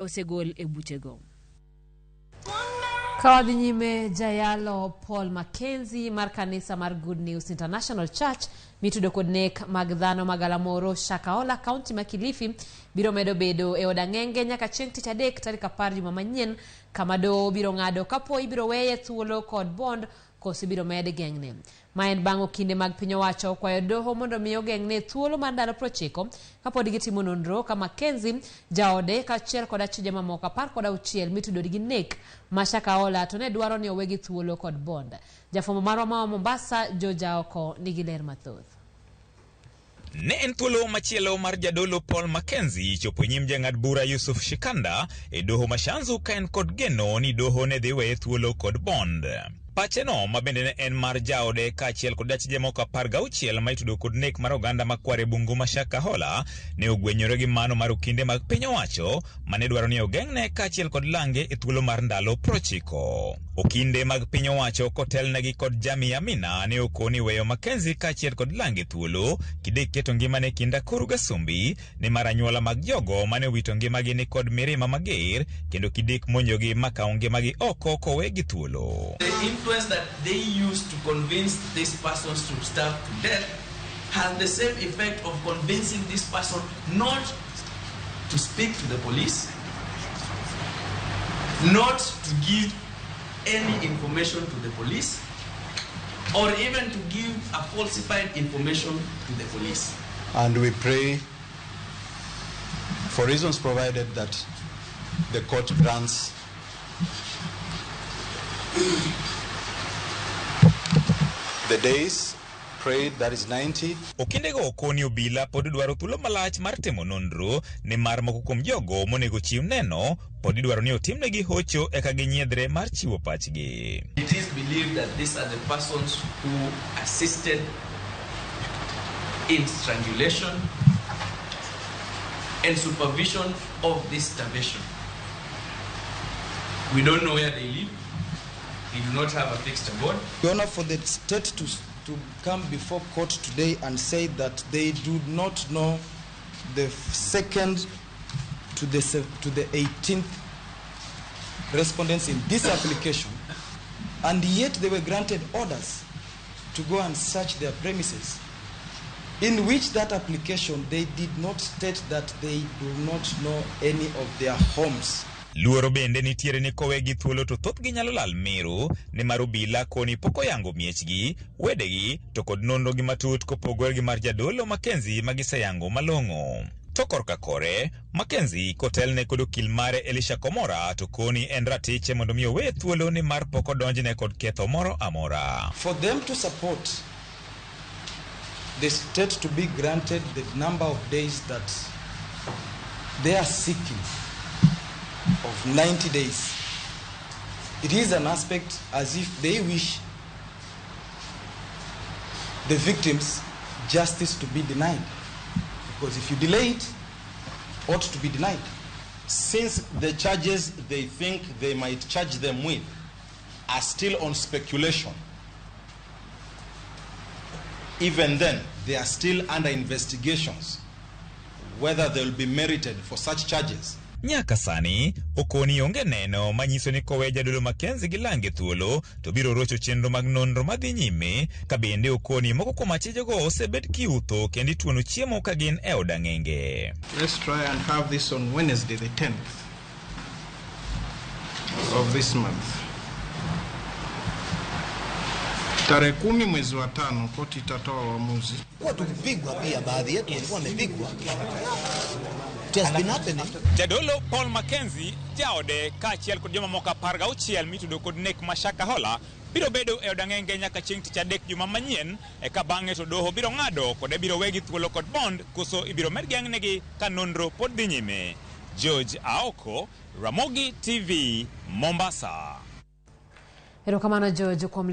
Osegol e buchego. Ka wadhi nyime, jayalo Paul Mackenzie mar kanisa mar Good News International Church mitudo kod nek mag dhano ma Galamoro, Shakahola, kaunti ma Kilifi biro medo bedo e od ang'enge nyaka chieng' tich adek tarik 10 juma manyien, kama doho biro ng'ado kapo ibiro weye thuolo kod bond koso ibiro med geng'ne. Ma en bang' okinde mag piny owacho kwayo doho mondo mi ogeng'ne thuolo mar ndalo 90 kapod gitimo nonro ka Mackenzie, jaode kaachiel kod achije mamoko 16 mitudo gi nek ma Shakahola to ne dwaro ni owegi thuolo kod bond. Jafwambo marwa ma Mombasa, George Aoko, nigi ler mathoth. Ne en thuolo machielo mar jadolo Paul Mackenzie chopo nyim jang'ad bura Yusuf Shikanda e doho ma Shanzu ka en kod geno ni doho ne dhi weye thuolo kod bond. Pacheno ma bende ne en mar jaode kaachiel kod achije moko 16 ma itudo kod nek mar oganda makwar e bungu ma Shakahola ne ogwenyore gi mano mar okinde mag piny owacho mane dwaro ni ogeng'ne kaachiel kod lange e thuolo mar ndalo 90. Okinde mag piny owacho kotelnegi kod Jami Amina ne okoni weyo Mackenzie kaachiel kod lange thuolo kidek keto ngimane kind akuru gasumbi ni mar anyuola mag jogo mane owito ngimagi ni kod mirima mager kendo kidek monjogi makawo ngimagi oko kowegi thuolo. The influence that they use to convince these persons to starve to death has the same effect of convincing this person not to speak to the police, not to give any information to the police, or even to give a falsified information to the police. And we pray, for reasons provided, that the court grants the days prayed, that is 90. Okindego okoni obila pod dwaro thuolo malach mar timo nonro ni mar moko kuom jogo monego chiw neno pod idwaro ni otimnegi hocho eka ginyiedhre mar chiwo pachgi. It is believed that these are the persons who assisted in strangulation and supervision of this starvation. We don't know where they live. They do not have a fixed abode. Your Honor, for the state to come before court today and say that they do not know the second to the 18th respondents in this application, and yet they were granted orders to go and search their premises, in which that application they did not state that they do not know any of their homes. Luoro bende nitiere ni kowegi thuolo to thothgi nyalo lal miru nimar obila koni pok oyango miechgi, wedegi to kod nonro gi matut kopogore gi mar jadolo Mackenzie ma giseyango malong'o. To korka kore, Mackenzie kotelne kod okil mare Elisha Komora to koni en ratiche mondo mi owe thuolo nimar pok odonjne kod ketho moro amora. For them to support the state to be granted the number of days that they are seeking of 90 days, it is an aspect as if they wish the victims justice to be denied. Because if you delay it, it ought to be denied. Since the charges they think they might charge them with are still on speculation, even then they are still under investigations whether they will be merited for such charges. Nyaka sani, okoni onge neno manyiso ni kowe jadolo Mackenzie gi lange thuolo to biro rocho chenro mag nonro madhi nyime, ka bende okoni moko kuom achijego osebed kiutho kendo ituono chiemo ka gin e od ang'enge. Let's try and have this on Wednesday the 10th of this month. Tarehe 10 mwezi wa 5 koti itatoa uamuzi. Kwa tukipigwa pia baadhi yetu walikuwa wamepigwa. It has been happening. Jadolo Paul Mackenzie jaode kaachiel kod jomamoko 16 mitudo kod nek ma Shakahola biro bedo e od ang'enge nyaka chieng' tich adek juma manyien, eka bang'e to doho biro ng'ado kod ibiro wegi thuolo kod bond koso ibiro med geng'negi ka nonro pod dhi nyime. George Aoko, Ramogi TV, Mombasa. Erokamano George kuom